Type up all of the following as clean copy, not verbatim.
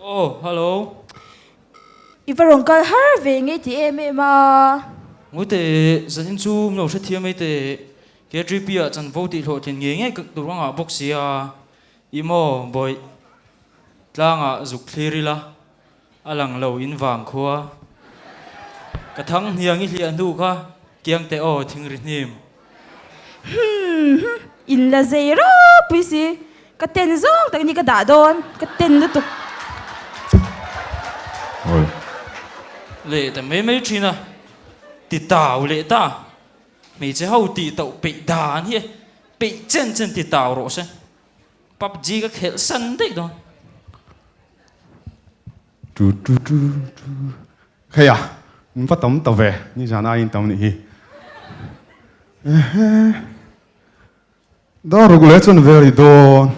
Aw, hello. I va rawn kal har ve ngei ti em em a. Ngawi teh, zanin chu min lo hrethiam mai teh. KTP ah chanvo tih hlawhtlin ngei ngei tur ka ngah bawk sia. I maw bawih, tlangah zuk thlir ila, a lang lo in vang khua. Ka thang hniang i hliah hnu kha kiang teh aw thingri hnim. Humm in la zei ropui si, ka ten zawng tak ni ka dah dawn, ka ten lutuk. Leh ta mai mai thin a, ti tau leh ta, hmeichhe ho tih tauh peih dan hi e, peih chen chen ti tau rawh se, PUBG ka khelh san daih dawn. Tu tu tu tu Hei a, in va tam ta ve, nizan aiin tam nih hi. Ehe. Dar ruk leh chuan ve ri dawn.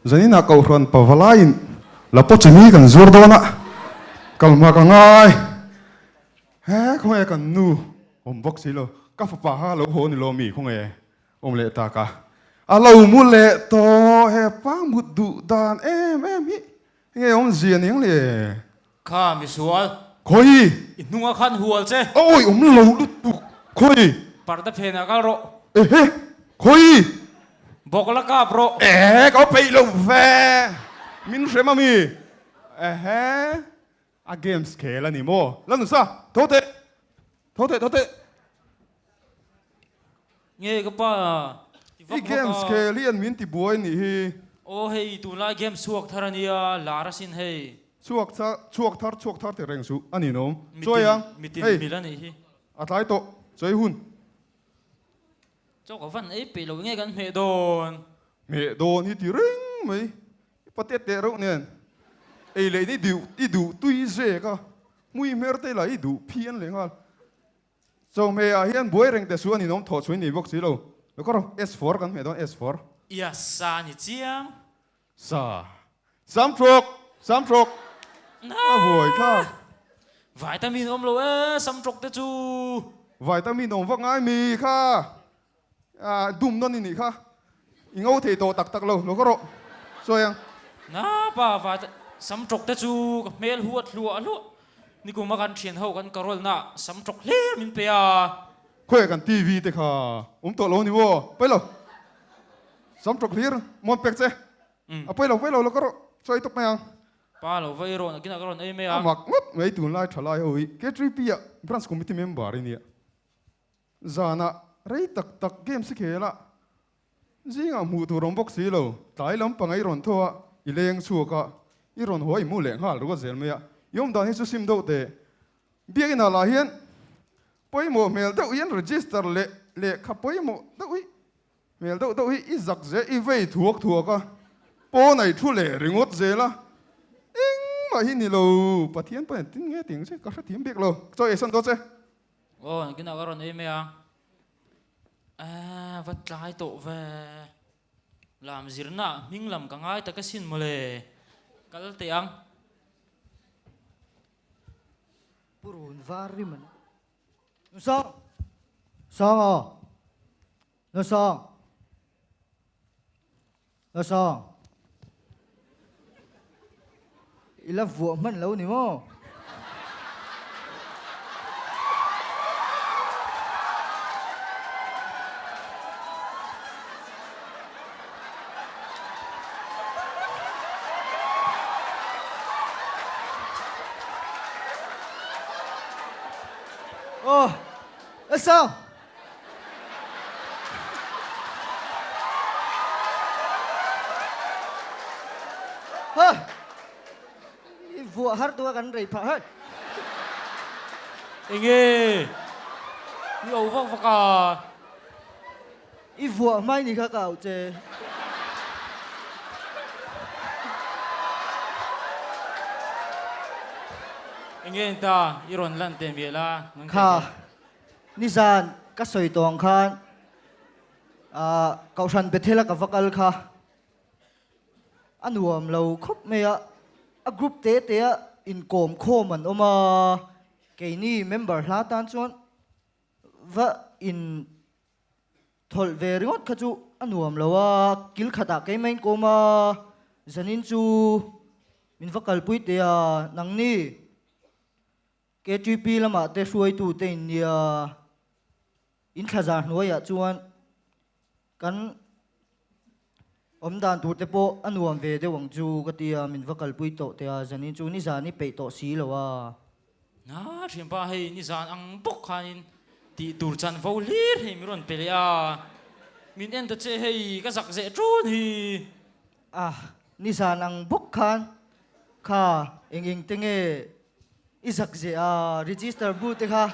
Zaninah Kohhran pavalaiin la pawh chimi kan zuar dawn a, kal hma ka ngai. He khawnge kan nu awm bawk si lo, ka fapa kha lo haw ni lo mi khawnge awm leh tak a. A lo mu leh tawh, he pa mut duh dan em em hi Nge awmzia ning le? Kha misual. Khawi? I hnunga khan hual che. Awi awm lo lutuk. Khawi? Parda phenah kal rawh. Ehe! Khawi? Bawk la kap rawh. Ehe! Ka peih lo ve. Min hrem ami? Ehe! A games khel a ni maw? La nusa, tho teh! Tho teh, tho teh! Nge ka pa ti vak vak a. I games khel hi an min ti buai nih hi. Aw hei tunlai games chhuak thar a nia, lar asin hei. Chhuak thar, chhuak thar, chhuak thar ti reng suh a ni nawm. Chawi ang, Mitin hei. mil a nih hi. A tlai tawh, chawi hun. Chaw ka van ei peih lo nge kan hmeh dawn. Hmeh dawn hi ti reng mai. I patet teh reuh nen. Ei leh in i duh, i duh tui zek a. Hmui hmer te lah i duh phian leh nghal. Chawhmeh ah hian buai reng te su a ninawm thawh chhuin nei bawk si lo. Lo kawr S4 kan hmeh dawn S4. Ia sa ni chiang. Sa. Sam trawk! Sam trawk! A buai thlak. Vitamin awm lo e sam trawk te chu. Vitamin awm vak ngai mi kha. Dum nawn i nih kha. I ngo thei tawh tak tak lo. Lo kawr rawh. Sawi ang. Na pa va sam trawk te chu ka hmel huat hluah hluah. Nikum a kan thian ho kan carol na sam trawk hlir min pe a. Khawiah kan TV te kha awm tawh lo ni maw? Pawi lo. Sam trawk hlir mawn pek che. A pawi lo pawi lo lo kawr rawh. Sawi tawp mai ang. Pa lo va i rawn akinah ka rawn ei mai a. A mak ngawt mai tunlai thalai ho hi. K3P ah branch committee member i nia. Zanah rei tak tak games i khel a, zingah hmuh tur awm bawk si lo, tlai lampang i rawn tho a, i leng chhuak a, i rawn haw i mu leh nghal ruat zel mai a, i awm dan hi chu sim deuh teh. Biakinah lah hian pawimawh hmel deuh hian register leh lehkha pawimawh deuh hi hmel deuh deuh hi i zak zel, i vei thuak thuak a, pawn a i thu leh ringawt zel a, engmah hi ni lo, Pathian pawh hian tin nge tih ang che ka hrethiam bik lo, chaw ei san dawn che. Aw, nakinah ka rawn ei mai a. Aaa, va tlai tawh ve. Lam zirna hming lam ka ngai tak asin mawle. Kal teh ang. Purun var rim an. Nusang! Sang aw! Nusang! Nusang! I la vuah hman lo ni maw? Aw, Nusang! Hơ! I vuah har tua kan rei phah hei. Enge? I au vak vak a. I vuah hmai ni kha ka au che. Enge ni ta? I rawn lan teh mial a. Kha. Nizan ka sawi tawh ang khan Kohhran Bethel a ka va kal kha a nuam lo khawp mai a, a group te te a inkawm khawm an awm a, keini member hla tan chuan va in thawlh ve ringawt kha chu a nuam lo a, kil khatah keimah inkawm a, zanin chu. Min va kalpui teh a, nangni KTP lamah te hruaitu te in nia, in thlazar hnuaiah chuan kan awm dan tur te pawh a nuam ve deuh ang chu ka ti a, min va kalpui tawh teh a, zanin chu nizan i peih tawh si lo a. Na thianpa hei nizan ang bawk khanin tih tur chanvo hlir hei min rawn pe leh a, min en ta che hei ka zak zeh ṭun hi. A, nizan ang bawk khan kha eng eng te nge i zak zeh a, register bu te kha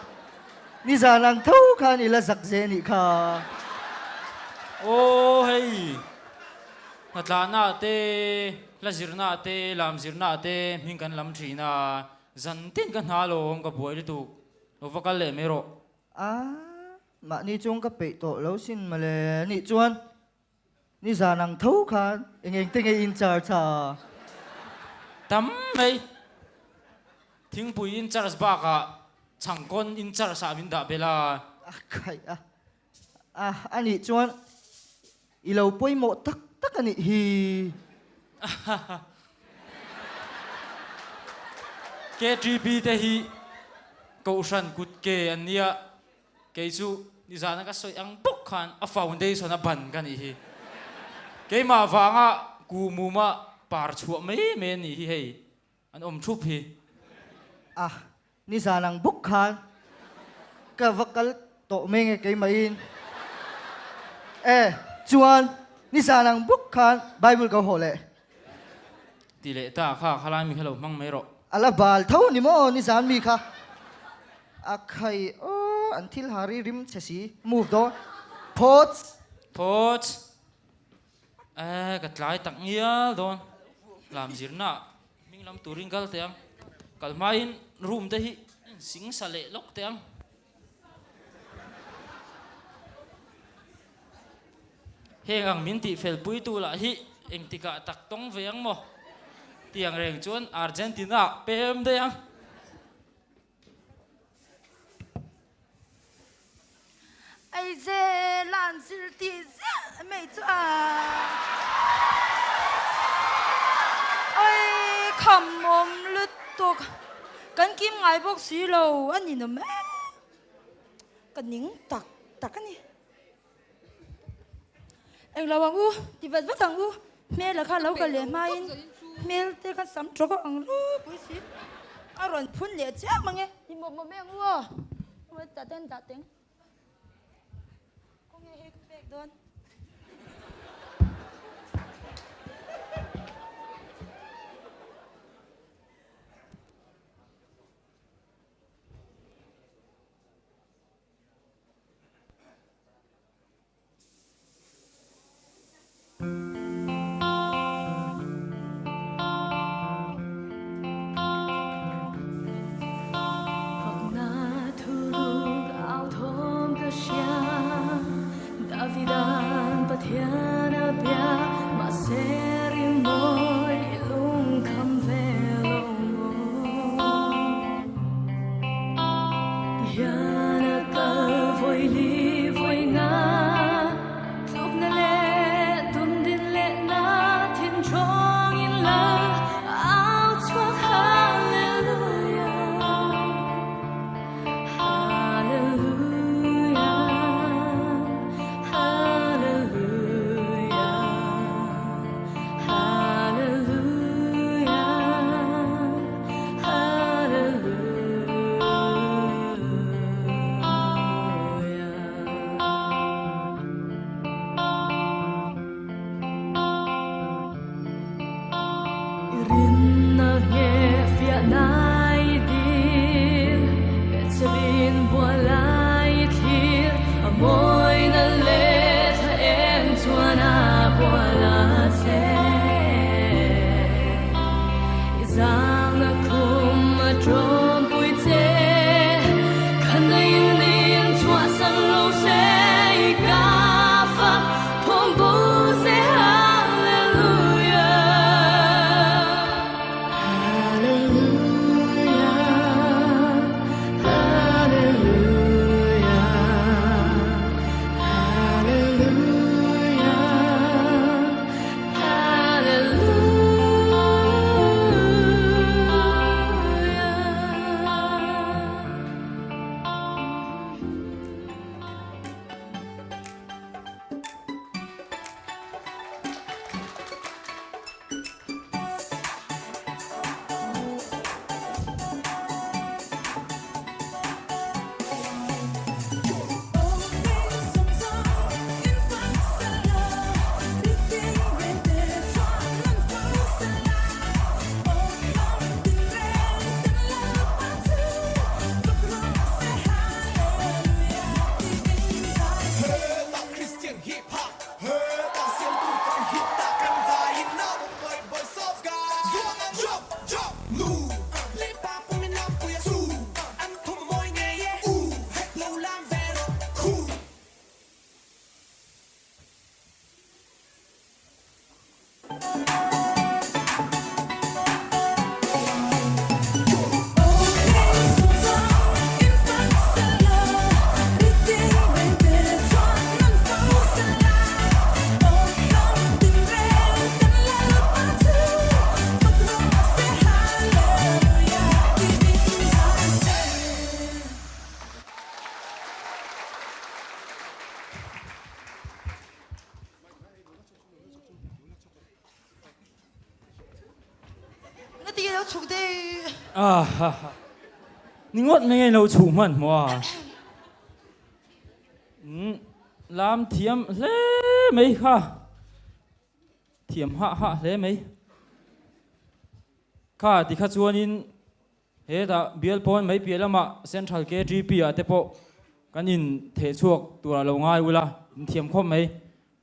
nizan ang tho khan i la zak zeh nih kha. Aw hei, hnatlahna te, hla zirna te, lam zirna te hming kan lam thin a, zan tin ka hna alawm ka buai lutuk, lo va kal leh mai rawh. A, mahni chuan ka peih tawh lo sin mawle, nih chuan Nizan ang tho khan eng eng te nge in charge a? Tam mai. Thingpui in charge bakah chhangkawn in charge ah min dah belh a. A khaih a. A anih chuan i lo pawimawh tak tak anih hi. KTP te hi Kohhran kut ke an nia. Kei chu nizana ka sawi ang bawk khan a foundation a ban ka nih hi. Keimah vanga ku muma par chhuah mai mai a nih hi hei an awm thup hi. A, nizan ang bawk khan ka va kal tawh mai nge keimahin. E, chuan nizan ang bawk khan Bible ka hawh leh. Ti leh ta kha khalai mi kha lo hmang mai rawh. A la bal tho ni maw nizan mi kha. A khai aw an thil ha ri rim che si. Move dawn. Phawts. Phawts. Eh ka tlai tak ngial dawn. Lam zirna hming lam turin kal teh ang. Kal hmain room te hi sing sa leh lawk teh ang. Heng ang min tihfel puitu lah hi engtikah tak tawng ve ang maw? Tiang reng chuan Argentina pem daih ang. Aize lan zir tih ziah mai chu a. Oi khamawm lutuk. Kan kim ngai bawk si lo a ni nawm em. Ka ning tak tak a ni. Eng lo ang u, ti vat vat ang u. Hmel a kha lo kal leh hmain hmel te kha sam tawk ang ropui si. A rawn phun leh chiam ang e. Ti mawp mawp mai ang u aw. Dah ten dah teng. Khawnge hei ka pek dawn. chhuk daih. Ahaha. Ni ngawt mai nge lo chhuh hman hmuh a. Umm lam thiam hle mai kha. Thiam hah hah hle mai. Kha tikha chuanin Hetah bial pawn mai piah lamah Central KTP ah te pawh kan in theh chhuak tur ah lo ngai ula, in thiam khawp mai.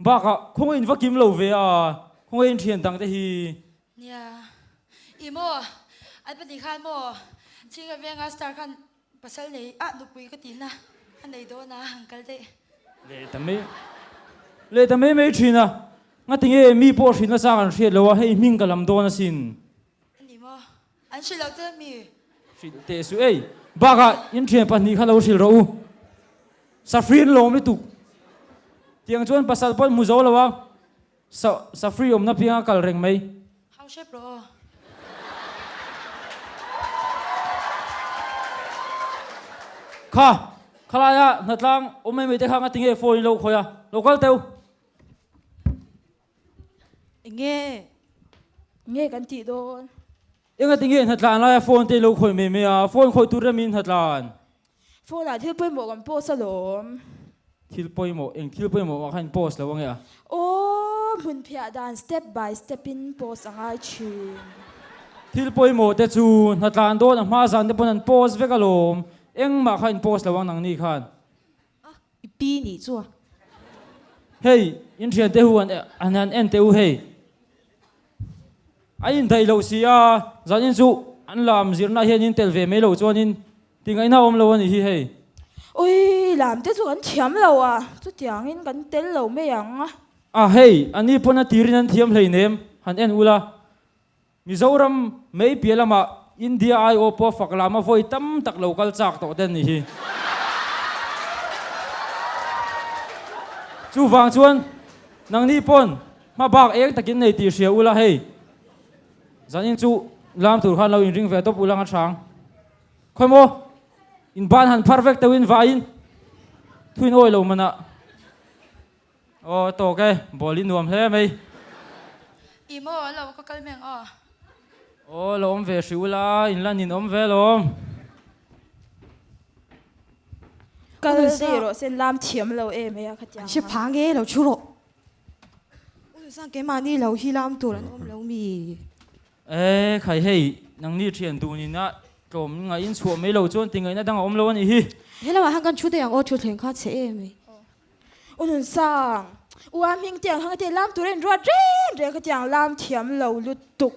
Bakah khawngaih in va kim lo ve a, khawngaih in thian dang te hi. Nia, i maw, an pahnih khan maw Chhinga Venga star khan pasal nei ah nupui ka tihna a nei dawn a, an kal daih. Leh ta mai leh ta mai mai thin a, ngatinge mi pawh hrilh nasa kan hriat lo a, hei hming ka lam dawn asin. Ani maw? An hrilh loh che mi? Hrilh teh suh ei. Bakah in thian pahnih kha lo hrilh rawh u. Safri an lawm lutuk. Tiang chuan pasal pawh an hmu zo lo a, sa safri awmna piang a kal reng mai. Hau hrep rawh aw. Kha, khalaia hnatlang awm mai mai te kha ngatinge phone in lo khawi a, lo kal teu. Enge? Nge kan tih dawn? Enga tinge hnatlan laia phone te lo khawih mai mai a, phone khawih tur remin hnatlan. Phone ah thil pawimawh kan post alawm. Thil pawimawh? Eng thil pawimawh mah khan post lo ange a? Aw, hmun phiah dan step by step in post a ngai thin. Thil pawimawh te chu hnatlan dawn a hma zan te pawn an post vek alawm. Engmah kha in post lo ang nangni khan. A, i pi nih chu a. Hei, in thiante hu an an han en teh u hei. A indaih loh si a, zanin chu an lam zirna hian in tel ve mai loh chuanin tingaihna a awm lo a nih hi hei. Ui, lam te chu kan thiam lo a, chutiangin kan tel lo mai ang. A, hei, a ni pawn a tirin an thiam hleinem, han en ula. Mizoram mei piah lamah India aiawh pawh fak lama vawi tam tak lo kal chak tawh te an nih hi. Chuvang chuan nangni pawn hma bak eng takin nei tih hria ula hei zanin chu lam tur khan lo inring ve tawp ula nga hrang. Khawi maw in ban han phar vek teuhin vaiin thuin awi lo manah. Aw tawk e, ball i nuam hle mai. I maw lo ka kal meng aw. Aw lo awm ve hri ula, in la nin awm ve lawm. Kal daih rawh sen lam thiam lo em hei a khatiang a. Hre pha nge lo thu rawh. U Nusang keimahni lo hi lam tur an awm lo mi. E khai hei, nangni thian dun in a tlawm ngaih in chhuah mai lo chuan ti ngaihna dang a awm lo a nih hi. He lamah hian kan thu daih ang aw thutthleng kha chhe em mai. U Nunsang, u a hming tiang hang te lam tur a inruat reng reng khatiang lam thiam lo lutuk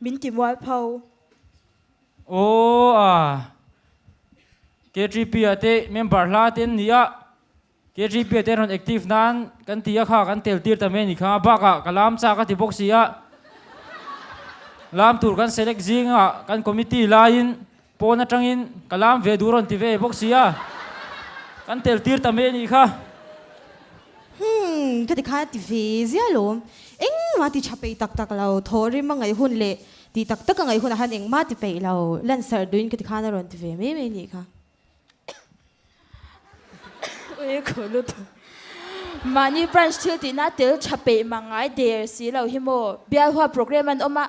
min ti mual pho. Aw a, KTP ah te member hla te an ni a, KTP ah te an rawn active nan kan ti a kha kan tel tir ta mai a ni kha, bakah ka lam chak a ti bawk si a, lam tur kan select zingah kan committee laiin Pawn atangin ka lam ve duh rawn ti ve bawk si a, kan tel tir ta mai a nih kha. Humm, ka ti khan a ti ve zia lawm. Engmah ti tha peih tak tak lo, thaw rim a ngaih hun leh tih tak tak a ngaih hunah khan engmah ti peih lo, lansarh duhin ka ti khan a rawn ti ve mai mai a nih kha. Ui khaw lutuk. Mahni branch thil tihna tel tha peih mang ngai der si lo hi maw? Bialhua program an awm a,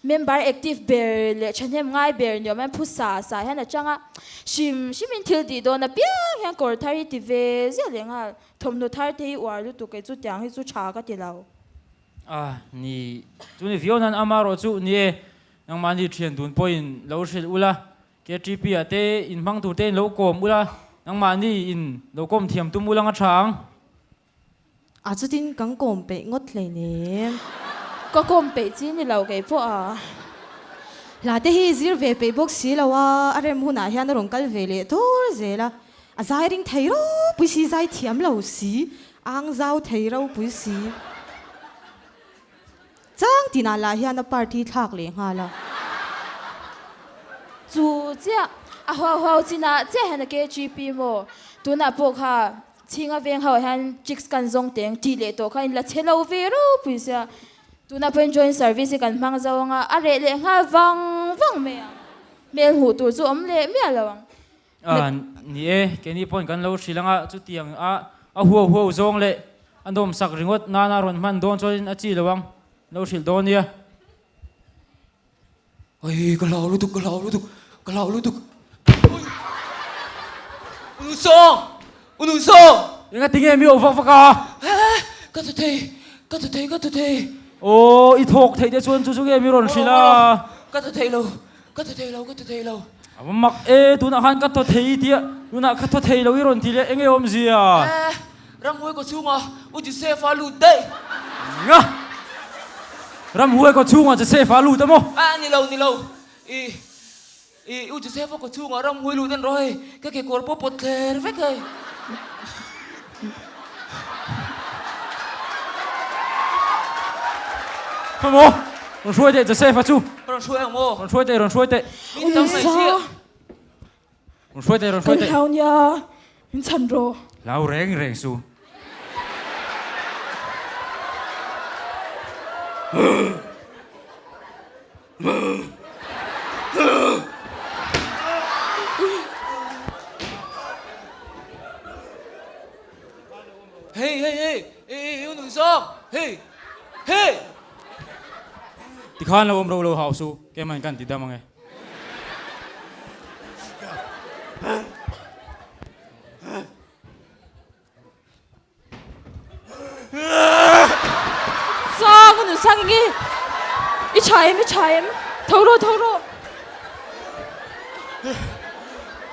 member active ber leh thahnem ngai ber ni awm hian phu sa sa hian a chang a, hrim hrimin thil tih dawn apiang hian kawr thar hi ti ve ziah leh nghal, thawmhnaw thar te hi uar lutuk kei chu tiang hi chu tha ka ti lo. A ni, chu ni viau nan amarawh chu ni e, nangmahni thian dun pawhin lo hrilh ula, KTP ah te in hmang tur te in lo kawm ula, nangmahni in lo kawm thiam tum ula nga tha ang. A chutin kan kawm peih ngawt hleinem. Ka kawm peih chi ni lo kei pawh a. Hla te hi zir ve peih bawk si lo a, a rem hunah hian a rawn kal ve leh tur zel a. A zai ring thei ropui si, zai thiam lo si, ang zau thei ropui si. Chang tinah lah hian a part hi thlak leh nghal a. Chu chiah, a huau huau chinah chiah hian a KGP maw? Tunah pawh kha Chhinga veng ho ah hian chicks kan zawng teng tih leh tawh kha in la chhe lo ve ropui sia. Tunah pawhin joint service hi kan hmang zo anga a reh leh nghal vang vang mai ang. Hmel hmuh tur chu awm leh miah lo ang. A ni e, keini pawhin kan lo hrilh anga chutiang a a huau huau zawng leh a nawmsak ringawt nana rawn hman dawn chuanin a chi lo ang, lo hrilh dawn nia. Ai, ka hlau lutuk, ka hlau lutuk, ka hlau lutuk. Ui! U Nunsawng! U Nunsawng! Enga tinge mi awh vak vak a? He! Ka thaw thei, ka thaw thei, ka thaw thei. Aw, i thawk theih te chuan chu chu nge mi rawn hrilh a? Ka thaw thei lo, ka thaw thei lo, ka thaw thei lo. A va mak e, tunah khan ka thaw thei i tia, tunah ka thaw thei lo i rawn ti leh enge awmzia? He! Ramhuai kaw chhungah U Joseph-a lut daih. Nga! Ramhuai kaw chhungah Joseph-a lut a maw? A, ni lo, ni lo. I, i U Joseph-a kaw chhungah ramhuai lut an rawh hei. Ka kekawr pawh pawt thler vek hei. Khaw maw? Rawn hruai teh Joseph-a chu. Rawn hruai ang maw? Rawn hruai teh, rawn hruai teh. Min tam mai chiah. Rawn hruai teh, rawn hruai teh. Kan hlau nia, min chhan rawh. Hlau reng reng su. Hey, hey, hey, hey, u nung zawng, hey, hey! Tikhan lo awm ro lo hau su, keimah in kan ti dam ange. Sang ka nun sang enge i tha em i tha em tho rawh tho rawh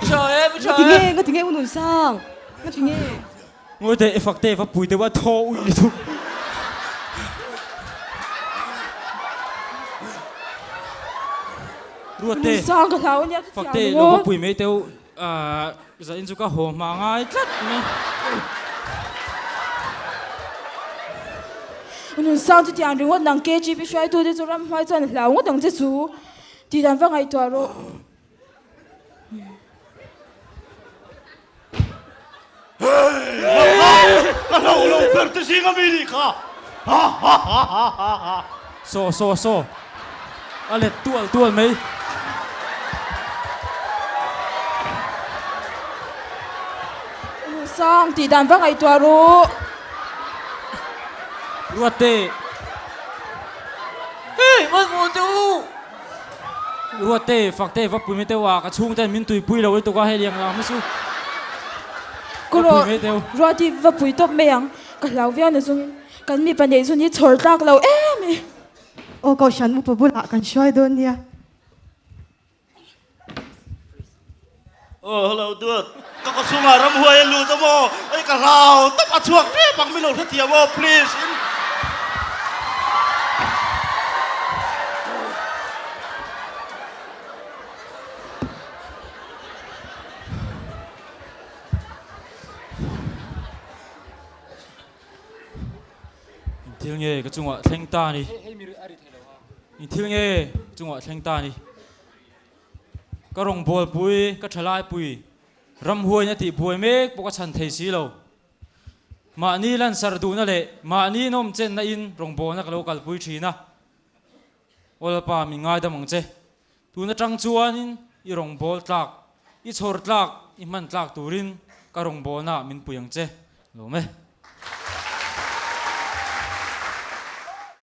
tha em tha em ngatinge ngatinge u nun sang ngatinge Ngawi teh i fak teh va pui deuh a thaw uih lutuk. Ruat teh Sang ka hlau ania fak teh lo va pui mai teh u zah in chu ka haw hma ngai tlat mai. Nun sang chu tiang ringawt nang KGB hruaitu te chu ramhnuai chuan a hlau ngawt ang che chu tih dan va ngaihtuah rawh. Ka hlo lo ber te zing ami nih kha. Saw saw saw a let tual tual mai. Sang tih dan va ngaihtuah rawh. Ruatte. Hei hmanhmawh teh u. Ruatte, Fakte va pui mai teuh a, ka chhungten min tuipui lo lutuk a, hei liang lam hi chu va pui mai teuh. Ruati va pui tawp mai ang, ka hlau viau na chungin kan mipa neih chhun hi chhawr tlak lo em i. Aw Kohhran upa bulah kan hruai dawn nia. Aw hello duat, ka kawchhungah ramhuai a lut a maw? Ei ka hlau tawp a chhuak tep ang min lo hrethiam aw please in. Thil nge ka chungah thleng ta ni. Thil nge chungah thleng ta ni. Ka rawngbawlpui, ka thalaipui, ramhuaina tih buai mek pawh ka chhan thei si lo. Mahni lansar duhna leh mahni nawm chenna in rawngbawlna ka lo kalpui thin a. Aw Lalpa, min ngaidam ang che. Tun atang chuanin i rawngbâwl tlâk, i chhawr tlâk, i hman tlâk turin ka rawngbâwlnaah min pui ang che. Lawm e.